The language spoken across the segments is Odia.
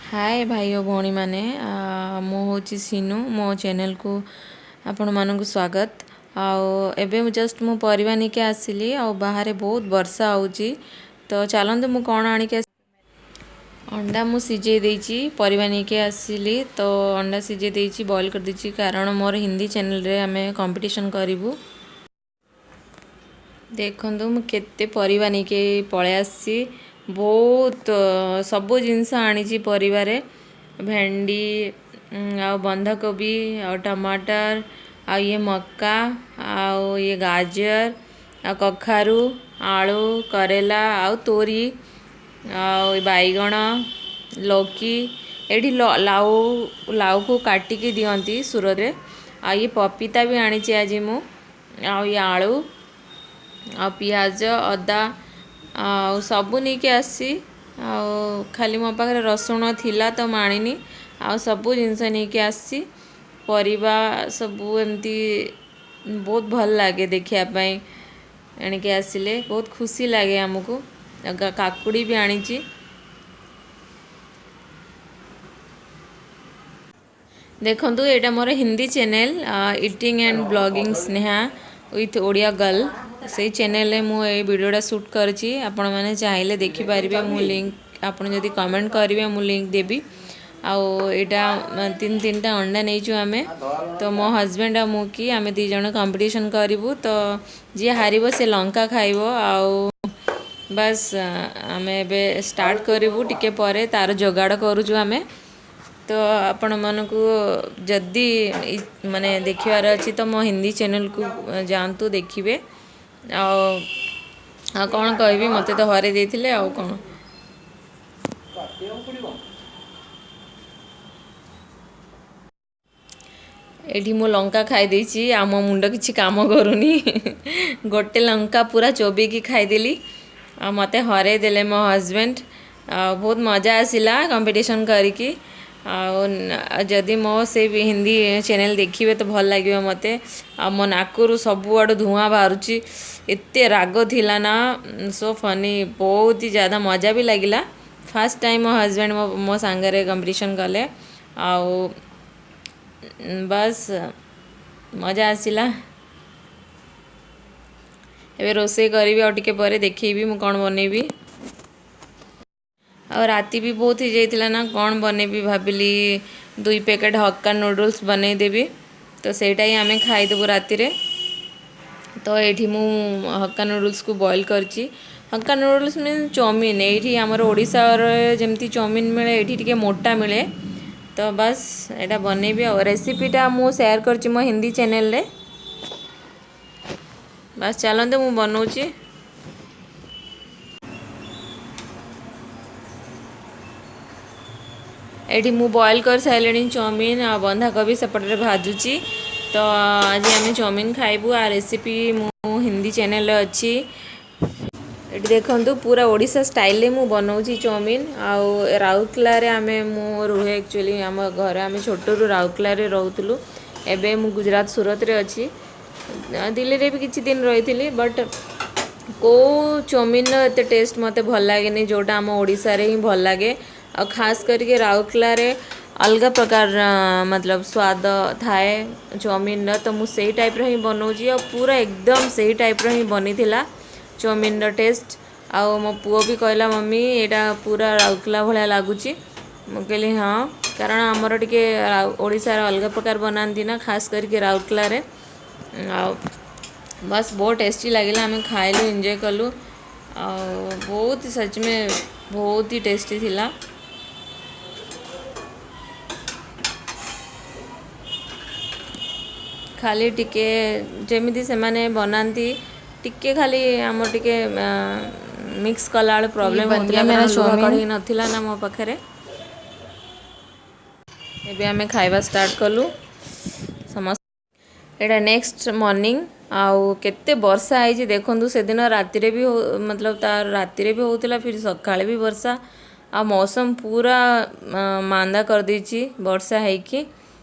ହାଏ ଭାଇ ଓ ଭଉଣୀମାନେ, ମୁଁ ହେଉଛି ସିନୁ। ମୋ ଚ୍ୟାନେଲକୁ ଆପଣମାନଙ୍କୁ ସ୍ୱାଗତ। ଆଉ ଏବେ ମୁଁ ଜଷ୍ଟ ମୁଁ ପରିବା ନେଇକି ଆସିଲି ଆଉ ବାହାରେ ବହୁତ ବର୍ଷା ହେଉଛି। ତ ଚାଲନ୍ତୁ, ମୁଁ କ'ଣ ଆଣିକି। ଅଣ୍ଡା ମୁଁ ସିଝେଇ ଦେଇଛି। ପରିବା ନେଇକି ଆସିଲି ତ ଅଣ୍ଡା ସିଝେଇ ଦେଇଛି, ବଏଲ୍ କରିଦେଇଛି, କାରଣ ମୋର ହିନ୍ଦୀ ଚ୍ୟାନେଲରେ ଆମେ କମ୍ପିଟିସନ୍ କରିବୁ। ଦେଖନ୍ତୁ, ମୁଁ କେତେ ପରିବା ନେଇକି ପଳେଇ ଆସିଛି। ବହୁତ ସବୁ ଜିନିଷ ଆଣିଛି ପରିବାରେ। ଭେଣ୍ଡି ଆଉ ବନ୍ଧାକୋବି ଆଉ ଟମାଟର ଆଉ ଇଏ ମକା ଆଉ ଇଏ ଗାଜର ଆଉ କଖାରୁ, ଆଳୁ, କରେଲା ଆଉ ତୋରି ଆଉ ବାଇଗଣ, ଲୌକି। ଏଇଠି ଲାଉ, ଲାଉକୁ କାଟିକି ଦିଅନ୍ତି ସୁରରେ। ଆଉ ଇଏ ପପିତା ବି ଆଣିଛି ଆଜି ମୁଁ। ଆଉ ଇଏ ଆଳୁ ଆଉ ପିଆଜ, ଅଦା ଆଉ ସବୁ ନେଇକି ଆସିଛି। ଆଉ ଖାଲି ମୋ ପାଖରେ ରସୁଣ ଥିଲା ତ ମୁଁ ଆଣିନି। ଆଉ ସବୁ ଜିନିଷ ନେଇକି ଆସିଛି। ପରିବା ସବୁ ଏମିତି ବହୁତ ଭଲ ଲାଗେ ଦେଖିବା ପାଇଁ। ଆଣିକି ଆସିଲେ ବହୁତ ଖୁସି ଲାଗେ ଆମକୁ। କାକୁଡ଼ି ବି ଆଣିଛି। ଦେଖନ୍ତୁ, ଏଇଟା ମୋର Hindi channel, eating and blogging Sneha with Odia girl. ସେଇ ଚ୍ୟାନେଲରେ ମୁଁ ଏଇ ଭିଡ଼ିଓଟା ସୁଟ୍ କରିଛି। ଆପଣମାନେ ଚାହିଁଲେ ଦେଖିପାରିବେ। ମୁଁ ଲିଙ୍କ, ଆପଣ ଯଦି କମେଣ୍ଟ କରିବେ, ମୁଁ ଲିଙ୍କ ଦେବି। ଆଉ ଏଇଟା ତିନି ତିନିଟା ଅଣ୍ଡା ନେଇଛୁ ଆମେ। ତ ମୋ ହଜବେଣ୍ଡ ଆଉ ମୁଁ କି ଆମେ ଦୁଇ ଜଣ କମ୍ପିଟିସନ୍ କରିବୁ। ତ ଯିଏ ହାରିବ ସେ ଲଙ୍କା ଖାଇବ। ଆଉ ବାସ୍, ଆମେ ଏବେ ଷ୍ଟାର୍ଟ କରିବୁ ଟିକେ ପରେ। ତାର ଯୋଗାଡ଼ କରୁଛୁ ଆମେ। ତ ଆପଣମାନଙ୍କୁ ଯଦି ମାନେ ଦେଖିବାର ଅଛି ତ ମୋ ହିନ୍ଦୀ ଚ୍ୟାନେଲକୁ ଯାଆନ୍ତୁ, ଦେଖିବେ। ଆଉ ଆଉ କ'ଣ କହିବି? ମୋତେ ତ ହରେଇ ଦେଇଥିଲେ, ଆଉ କ'ଣ? କାଟିବାକୁ ପଡ଼ିବ। ଏଇଠି ମୁଁ ଲଙ୍କା ଖାଇ ଦେଇଛି ଆଉ ମୋ ମୁଣ୍ଡ କିଛି କାମ କରୁନି। ଗୋଟେ ଲଙ୍କା ପୁରା ଚୋବେଇକି ଖାଇଦେଲି ଆଉ ମୋତେ ହରେଇ ଦେଲେ ମୋ ହଜବେଣ୍ଡ। ଆଉ ବହୁତ ମଜା ଆସିଲା କମ୍ପିଟିସନ୍ କରିକି। ଆଉ ଯଦି ମୋ ସେଇ ହିନ୍ଦୀ ଚ୍ୟାନେଲ୍ ଦେଖିବେ ତ ଭଲ ଲାଗିବ ମୋତେ। ଆଉ ମୋ ନାକରୁ ସବୁଆଡ଼ୁ ଧୂଆଁ ବାହାରୁଛି, ଏତେ ରାଗ ଥିଲା ନା। ସୋ ଫନି, ବହୁତ ହି ଜ୍ୟାଦା ମଜା ବି ଲାଗିଲା। ଫାର୍ଷ୍ଟ ଟାଇମ୍ ମୋ ହଜବେଣ୍ଡ ମୋ ସାଙ୍ଗରେ କମ୍ପିଟିସନ୍ କଲେ ଆଉ ବାସ୍ ମଜା ଆସିଲା। ଏବେ ରୋଷେଇ କରିବି ଆଉ ଟିକେ ପରେ ଦେଖେଇବି ମୁଁ କ'ଣ ବନେଇବି। ଆଉ ରାତି ବି ବହୁତ ହେଇଯାଇଥିଲା ନା, କ'ଣ ବନେଇବି ଭାବିଲି, ଦୁଇ ପ୍ୟାକେଟ୍ ହକ୍କା ନୁଡ଼ଲ୍ସ ବନେଇଦେବି। ତ ସେଇଟା ହିଁ ଆମେ ଖାଇଦେବୁ ରାତିରେ। ତ ଏଇଠି ମୁଁ ହକ୍କା ନୁଡ଼ଲ୍ସକୁ ବଏଲ୍ କରିଛି। Hakka noodles means chowmein. ଏଇଠି ଆମର ଓଡ଼ିଶାରେ ଯେମିତି ଚାଉମିନ୍ ମିଳେ, ଏଇଠି ଟିକେ ମୋଟା ମିଳେ। ତ ବାସ୍, ଏଇଟା ବନେଇବି ଆଉ ରେସିପିଟା ମୁଁ ସେୟାର କରିଛି ମୋ ହିନ୍ଦୀ ଚ୍ୟାନେଲରେ। ବାସ୍, ଚାଲନ୍ତୁ, ମୁଁ ବନଉଛି। ଏଇଠି ମୁଁ ବଏଲ୍ କରିସାରିଲିଣି ଚାଉମିନ୍ ଆଉ ବନ୍ଧାକୋବି ସେପଟରେ ଭାଜୁଛି। ତ ଆଜି ଆମେ ଚାଉମିନ୍ ଖାଇବୁ। ଆ ରେସିପି ମୁଁ ହିନ୍ଦୀ ଚ୍ୟାନେଲରେ ଅଛି। ଏଠି ଦେଖନ୍ତୁ, ପୁରା ଓଡ଼ିଶା ଷ୍ଟାଇଲରେ ମୁଁ ବନଉଛି ଚାଉମିନ୍। ଆଉ ରାଉରକେଲାରେ ଆମେ ମୁଁ ରୁହେ। ଆକ୍ଚୁଆଲି ଆମ ଘରେ ଆମେ ଛୋଟରୁ ରାଉରକେଲାରେ ରହୁଥିଲୁ। ଏବେ ମୁଁ ଗୁଜୁରାଟ ସୁରତରେ ଅଛି। ଦିଲ୍ଲୀରେ ବି କିଛି ଦିନ ରହିଥିଲି, ବଟ୍ କେଉଁ ଚାଉମିନ୍ର ଏତେ ଟେଷ୍ଟ ମୋତେ ଭଲ ଲାଗେନି, ଯେଉଁଟା ଆମ ଓଡ଼ିଶାରେ ହିଁ ଭଲ ଲାଗେ। ଆଉ ଖାସ୍ କରିକି ରାଉରକେଲାରେ ଅଲଗା ପ୍ରକାର ମତଲବ ସ୍ୱାଦ ଥାଏ ଚାଉମିନ୍ର। ତ ମୁଁ ସେଇ ଟାଇପ୍ର ହିଁ ବନଉଛି ଆଉ ପୁରା ଏକଦମ ସେଇ ଟାଇପ୍ର ହିଁ ବନିଥିଲା ଚାଉମିନ୍ର ଟେଷ୍ଟ। ଆଉ ମୋ ପୁଅ ବି କହିଲା, "ମମ୍ମି, ଏଇଟା ପୁରା ରାଉରକେଲା ଭଳିଆ ଲାଗୁଛି।" ମୁଁ କହିଲି ହଁ, କାରଣ ଆମର ଟିକେ ଓଡ଼ିଶାର ଅଲଗା ପ୍ରକାର ବନାନ୍ତି ନା, ଖାସ୍ କରିକି ରାଉରକେଲାରେ। ଆଉ ବାସ୍, ବହୁତ ଟେଷ୍ଟି ଲାଗିଲା। ଆମେ ଖାଇଲୁ, ଏନ୍ଜୟ କଲୁ ଆଉ ବହୁତ सच में ବହୁତ ହି ଟେଷ୍ଟି ଥିଲା। ଖାଲି ଟିକେ ଯେମିତି ସେମାନେ ବନାନ୍ତି, ଟିକେ ଖାଲି ଆମର ଟିକେ ମିକ୍ସ କଲାବେଳେ ପ୍ରୋବ୍ଲେମ୍ बन ହେଉଥିଲା, गया मेरा କାରଣ ଲୁହା चाउमीन। କଢ଼େଇ ନଥିଲା ନା ମୋ ପାଖରେ। ଏବେ ଆମେ ଖାଇବା ଷ୍ଟାର୍ଟ କଲୁ ସମସ୍ତେ। ଏଇଟା ନେକ୍ସଟ ମର୍ଣ୍ଣିଂ। ଆଉ କେତେ ବର୍ଷା ହେଇଛି ଦେଖନ୍ତୁ। ସେଦିନ ରାତିରେ ବି ମତଲବ ତାର ରାତିରେ ବି ହେଉଥିଲା, ଫିର ସକାଳେ ବି ବର୍ଷା। ଆଉ ମୌସମ ପୁରା ମାନ୍ଦା କରିଦେଇଛି ବର୍ଷା ହେଇକି।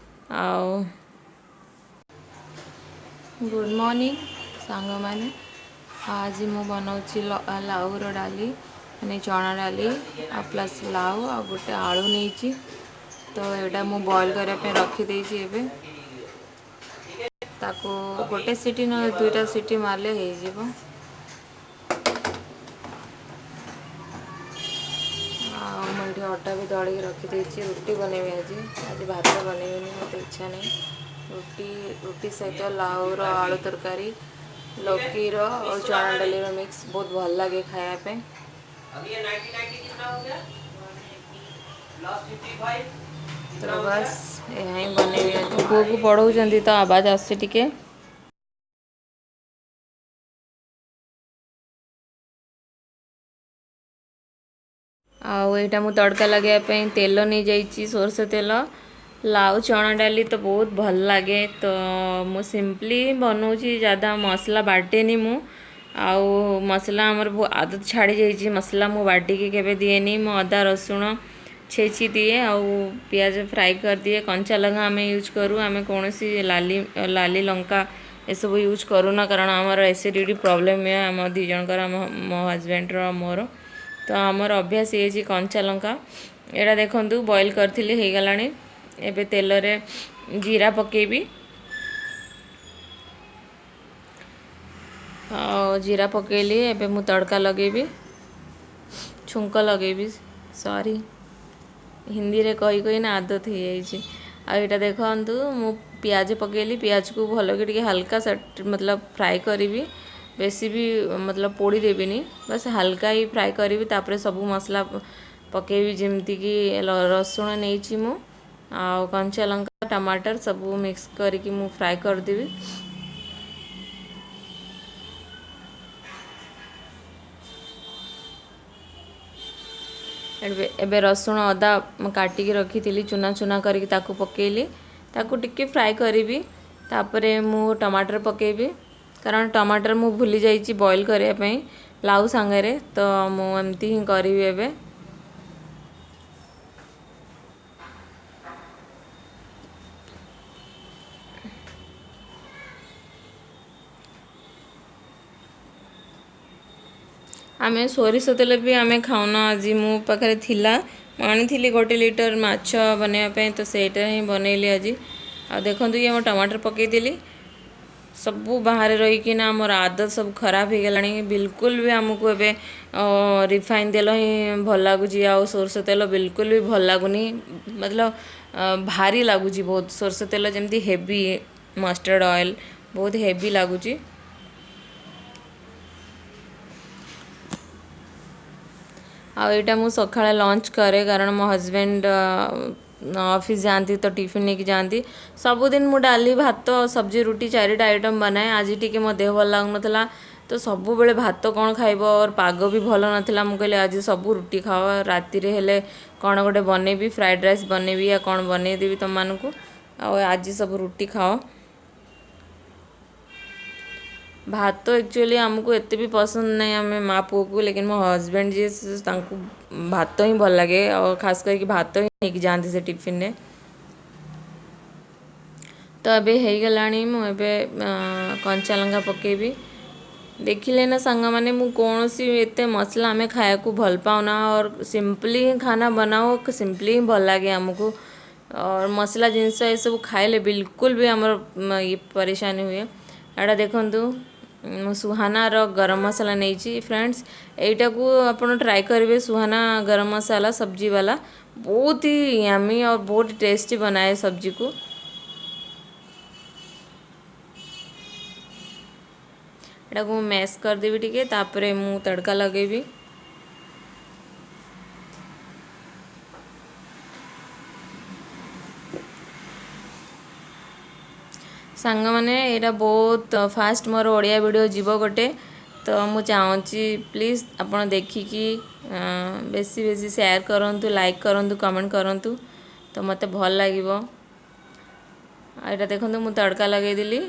ଆଉ ଗୁଡ଼୍ ମର୍ଣ୍ଣିଂ ସାଙ୍ଗମାନେ। ଆଜି ମୁଁ ବନାଉଛି ଲାଉର ଡାଲି। ମାନେ ଚଣା ଡାଲି ଆଉ ପ୍ଲସ୍ ଲାଉ ଆଉ ଗୋଟେ ଆଳୁ ନେଇଛି। ତ ଏଇଟା ମୁଁ ବଏଲ୍ କରିବା ପାଇଁ ରଖିଦେଇଛି। ଏବେ ତାକୁ ଗୋଟେ ସିଟି ନହେଲେ ଦୁଇଟା ସିଟି ମାରିଲେ ହେଇଯିବ। ଆଉ ମୁଁ ଏଇଠି ଅଟା ବି ଦଳିକି ରଖିଦେଇଛି, ରୁଟି ବନେଇବି ଆଜି। ଆଜି ଭାତ ବନେଇବିନି, ମୋତେ ଇଚ୍ଛା ନାହିଁ। ରୁଟି ସହିତ ଲାଉର ଆଳୁ ତରକାରୀ, ଲୌକିର ଆଉ ଚଣା ଡାଲିର ମିକ୍ସ ବହୁତ ଭଲ ଲାଗେ ଖାଇବା ପାଇଁ। ତ ବାସ୍ ଏହା ହିଁ ବନେଇବି ଆଜି। ପୁଅକୁ ପଢ଼ଉଛନ୍ତି ତ ଆବାଜ ଆସୁଛି ଟିକେ। ଆଉ ଏଇଟା ମୁଁ ତଡ଼କା ଲଗାଇବା ପାଇଁ ତେଲ ନେଇଯାଇଛି, ସୋରିଷ ତେଲ। ଲାଉ ଚଣା ଡାଲି ତ ବହୁତ ଭଲ ଲାଗେ, ତ ମୁଁ ସିମ୍ପଲି ବନଉଛି, ଜ୍ୟାଦା ମସଲା ବାଟେନି ମୁଁ। ଆଉ ମସଲା ଆମର ଆଦତ ଛାଡ଼ି ଯାଇଛି, ମସଲା ମୁଁ ବାଟିକି କେବେ ଦିଏନି। ମୁଁ ଅଦା ରସୁଣ ଛେଚି ଦିଏ ଆଉ ପିଆଜ ଫ୍ରାଏ କରିଦିଏ। କଞ୍ଚା ଲଙ୍କା ଆମେ ୟୁଜ୍ କରୁ, ଆମେ କୌଣସି ଲାଲି ଲଙ୍କା ଏସବୁ ୟୁଜ୍ କରୁନା, କାରଣ ଆମର ଏସିଡ଼ିଟି ପ୍ରୋବ୍ଲେମ୍ ହୁଏ ଆମ ଦୁଇ ଜଣଙ୍କର, ଆମ ମୋ ହଜବେଣ୍ଡର ଆଉ ମୋର। ତ ଆମର ଅଭ୍ୟାସ ହେଇଯାଇଛି କଞ୍ଚା ଲଙ୍କା। ଏଇଟା ଦେଖନ୍ତୁ ବଏଲ୍ କରିଥିଲି, ହେଇଗଲାଣି। ଏବେ ତେଲରେ ଜିରା ପକେଇବି। ଆଉ ଜିରା ପକେଇଲି, ଏବେ ମୁଁ ତଡ଼କା ଲଗେଇବି, ଛୁଙ୍କ ଲଗେଇବି। ସରି, ହିନ୍ଦୀରେ କହି କହି ନା ଆଦତ ହେଇଯାଇଛି। ଆଉ ଏଇଟା ଦେଖନ୍ତୁ ମୁଁ ପିଆଜ ପକେଇଲି। ପିଆଜକୁ ଭଲକି ଟିକେ ହାଲକା ମତଲବ ଫ୍ରାଏ କରିବି, ବେଶୀ ବି ମତଲବ ପୋଡ଼ି ଦେବିନି, ବାସ୍ ହାଲକା ହିଁ ଫ୍ରାଏ କରିବି। ତାପରେ ସବୁ ମସଲା ପକେଇବି, ଯେମିତିକି ରସୁଣ ନେଇଛି ମୁଁ, ଆଉ କଞ୍ଚା ଲଙ୍କା, ଟମାଟର ସବୁ ମିକ୍ସ କରିକି ମୁଁ ଫ୍ରାଏ କରିଦେବି। ଏବେ ରସୁଣ ଅଦା କାଟିକି ରଖିଥିଲି ଚୁନା ଚୁନା କରିକି, ତାକୁ ପକେଇଲି, ତାକୁ ଟିକେ ଫ୍ରାଏ କରିବି। ତାପରେ ମୁଁ ଟମାଟର ପକେଇବି, କାରଣ ଟମାଟର ମୁଁ ଭୁଲି ଯାଇଛି ବଏଲ୍ କରିବା ପାଇଁ ଲାଉ ସାଙ୍ଗରେ, ତ ମୁଁ ଏମିତି ହିଁ କରିବି ଏବେ। ଆମେ ସୋରିଷ ତେଲ ବି ଆମେ ଖାଉନା। ଆଜି ମୋ ପାଖରେ ଥିଲା, ମୁଁ ଆଣିଥିଲି 1 ଲିଟର ମାଛ ବନେଇବା ପାଇଁ, ତ ସେଇଟା ହିଁ ବନେଇଲି ଆଜି। ଆଉ ଦେଖନ୍ତୁ ଇଏ ମୁଁ ଟମାଟର ପକେଇଦେଲି। ସବୁ ବାହାରେ ରହିକିନା ଆମର ଆଦତ ସବୁ ଖରାପ ହେଇଗଲାଣି। ବିଲକୁଲ ବି ଆମକୁ ଏବେ ରିଫାଇନ୍ ତେଲ ହିଁ ଭଲ ଲାଗୁଛି, ଆଉ ସୋରିଷ ତେଲ ବିଲକୁଲ ବି ଭଲ ଲାଗୁନି। ମତଲବ ଭାରି ଲାଗୁଛି ବହୁତ ସୋରିଷ ତେଲ, ଯେମିତି ହେଭି ମଷ୍ଟର୍ଡ଼ ଅଏଲ୍ ବହୁତ ହେଭି ଲାଗୁଛି। ଆଉ ଏଇଟା ମୁଁ ସକାଳେ ଲଞ୍ଚ କରେ, କାରଣ ମୋ ହଜବେଣ୍ଡ ଅଫିସ୍ ଯାଆନ୍ତି ତ ଟିଫିନ୍ ନେଇକି ଯାଆନ୍ତି। ସବୁଦିନ ମୁଁ ଡାଲି, ଭାତ, ସବଜି, ରୁଟି 4ଟା ଆଇଟମ୍ ବନାଏ। ଆଜି ଟିକେ ମୋ ଦେହ ଭଲ ଲାଗୁନଥିଲା, ତ ସବୁବେଳେ ଭାତ କ'ଣ ଖାଇବ, ପାଗ ବି ଭଲ ନଥିଲା। ମୁଁ କହିଲି ଆଜି ସବୁ ରୁଟି ଖାଅ, ରାତିରେ ହେଲେ କ'ଣ ଗୋଟେ ବନେଇବି, ଫ୍ରାଏଡ଼ ରାଇସ୍ ବନେଇବି ୟା କ'ଣ ବନେଇଦେବି ତୁମମାନଙ୍କୁ, ଆଉ ଆଜି ସବୁ ରୁଟି ଖାଅ। ଭାତ ଆକ୍ଚୁଆଲି ଆମକୁ ଏତେ ବି ପସନ୍ଦ ନାହିଁ ଆମେ ମା ପୁଅକୁ, ଲେକିନ୍ ମୋ ହଜବେଣ୍ଡ ଯିଏ ତାଙ୍କୁ ଭାତ ହିଁ ଭଲ ଲାଗେ, ଆଉ ଖାସ କରିକି ଭାତ ହିଁ ନେଇକି ଯାଆନ୍ତି ସେ ଟିଫିନରେ। ତ ଏବେ ହେଇଗଲାଣି, ମୁଁ ଏବେ କଞ୍ଚା ଲଙ୍କା ପକେଇବି। ଦେଖିଲେ ନା ସାଙ୍ଗମାନେ, ମୁଁ କୌଣସି ଏତେ ମସଲା ଆମେ ଖାଇବାକୁ ଭଲ ପାଉନା, और ସିମ୍ପଲି ହିଁ ଖାନା ବନାଉ, ସିମ୍ପଲି ହିଁ ଭଲ ଲାଗେ ଆମକୁ। और ମସଲା ଜିନିଷ ଏସବୁ ଖାଇଲେ ବିଲକୁଲ ବି ଆମର ଇଏ ପରେଶାନୀ ହୁଏ। ଏଇଟା ଦେଖନ୍ତୁ ମୁଁ ସୁହାନାର ଗରମ ମସଲା ନେଇଛି। ଫ୍ରେଣ୍ଡସ୍, ଏଇଟାକୁ ଆପଣ ଟ୍ରାଏ କରିବେ, ସୁହାନା ଗରମ ମସଲା ସବଜି ବାଲା, ବହୁତ ହି ୟମି और ବହୁତ ଟେଷ୍ଟି ବନାଏ ସବଜିକୁ। ଏଟାକୁ ମୁଁ ମ୍ୟାଶ୍ କରିଦେବି ଟିକେ, ତାପରେ ମୁଁ ତଡ଼କା ଲଗେଇବି। ସାଙ୍ଗମାନେ, ଏଇଟା ବହୁତ ଫାଷ୍ଟ ମୋର ଓଡ଼ିଆ ଭିଡ଼ିଓ ଯିବ ଗୋଟେ, ତ ମୁଁ ଚାହୁଁଛି ପ୍ଲିଜ୍ ଆପଣ ଦେଖିକି ବେଶୀ ବେଶୀ ସେୟାର କରନ୍ତୁ, ଲାଇକ୍ କରନ୍ତୁ, କମେଣ୍ଟ କରନ୍ତୁ, ତ ମୋତେ ଭଲ ଲାଗିବ। ଆଉ ଏଇଟା ଦେଖନ୍ତୁ ମୁଁ ତଡ଼କା ଲଗେଇଦେଲି।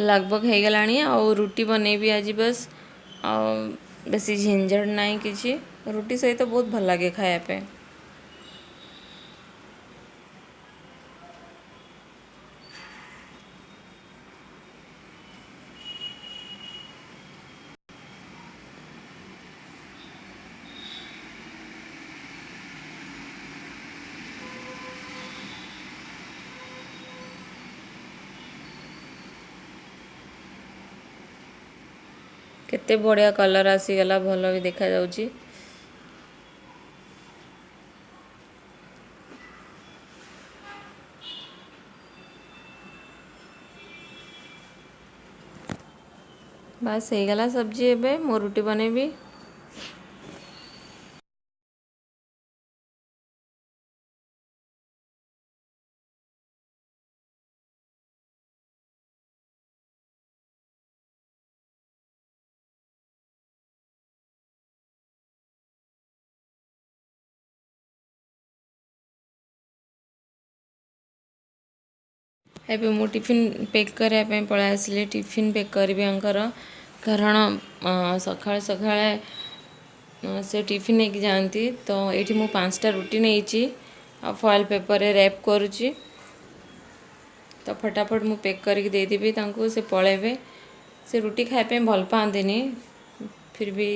लगभग ହେଇଗଲାଣି। ଆଉ ରୁଟି ବନେଇବି ଆଜି ବାସ୍, ଆଉ ବେଶୀ ଝିଞ୍ଝଟ ନାହିଁ କିଛି। ରୁଟି ସହିତ ବହୁତ ଭଲ ଲାଗେ ଖାଇବା ପାଇଁ। କେତେ ବଢ଼ିଆ କଲର୍ ଆସିଗଲା, ଭଲ ବି ଦେଖାଯାଉଛି। ବାସ୍, ହେଇଗଲା ସବଜି। ଏବେ ମୁଁ ରୁଟି ବନେଇବି। ଏବେ ମୁଁ ଟିଫିନ୍ ପ୍ୟାକ୍ କରିବା ପାଇଁ ପଳାଇ ଆସିଲି। ଟିଫିନ୍ ପ୍ୟାକ୍ କରିବି ୟାଙ୍କର, କାରଣ ସକାଳେ ସକାଳେ ସେ ଟିଫିନ୍ ନେଇକି ଯାଆନ୍ତି। ତ ଏଇଠି ମୁଁ 5ଟା ରୁଟି ନେଇଛି ଆଉ ଫଏଲ୍ ପେପରରେ ର୍ୟାପ୍ କରୁଛି। ତ ଫଟାଫଟ ମୁଁ ପ୍ୟାକ୍ କରିକି ଦେଇଦେବି ତାଙ୍କୁ, ସେ ପଳେଇବେ। ସେ ରୁଟି ଖାଇବା ପାଇଁ ଭଲ ପାଆନ୍ତିନି, ଫିର୍ ବି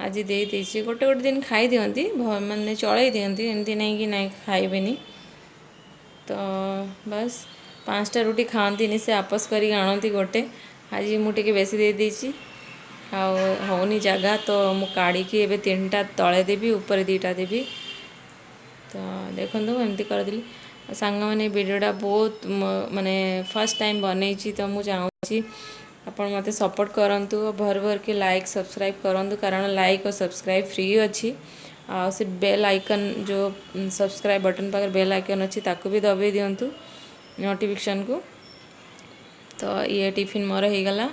ଆଜି ଦେଇଦେଇଛି। ଗୋଟେ ଗୋଟେ ଦିନ ଖାଇଦିଅନ୍ତି, ମାନେ ଚଳେଇ ଦିଅନ୍ତି, ଏମିତି ନାହିଁ କି ନାଇଁ ଖାଇବେନି। ତ ବାସ୍, 5ଟା ରୁଟି ଖାଆନ୍ତିନି ସେ, ଆପସ କରିକି ଆଣନ୍ତି ଗୋଟେ। ଆଜି ମୁଁ ଟିକେ ବେଶୀ ଦେଇଦେଇଛି। ଆଉ ହେଉନି ଜାଗା, ତ ମୁଁ କାଢ଼ିକି ଏବେ 3ଟା ତଳେ ଦେବି, ଉପରେ 2ଟା ଦେବି। ତ ଦେଖନ୍ତୁ, ମୁଁ ଏମିତି କରିଦେଲି। ସାଙ୍ଗମାନେ, ଭିଡ଼ିଓଟା ବହୁତ ମାନେ ଫାର୍ଷ୍ଟ ଟାଇମ୍ ବନେଇଛି, ତ ମୁଁ ଚାହୁଁଛି ଆପଣ ମୋତେ ସପୋର୍ଟ କରନ୍ତୁ, ଭର ଭରକି ଲାଇକ୍ ସବସ୍କ୍ରାଇବ୍ କରନ୍ତୁ, କାରଣ ଲାଇକ୍ ଓ ସବସ୍କ୍ରାଇବ୍ ଫ୍ରି ଅଛି। ଆଉ ସେ ବେଲ୍ ଆଇକନ୍, ଯେଉଁ ସବସ୍କ୍ରାଇବ୍ ବଟନ୍ ପାଖରେ ବେଲ୍ ଆଇକନ୍ ଅଛି, ତାକୁ ବି ଦବେଇ ଦିଅନ୍ତୁ ନୋଟିଫିକେସନ୍କୁ। ତ ଇଏ ଟିଫିନ୍ ମୋର ହେଇଗଲା।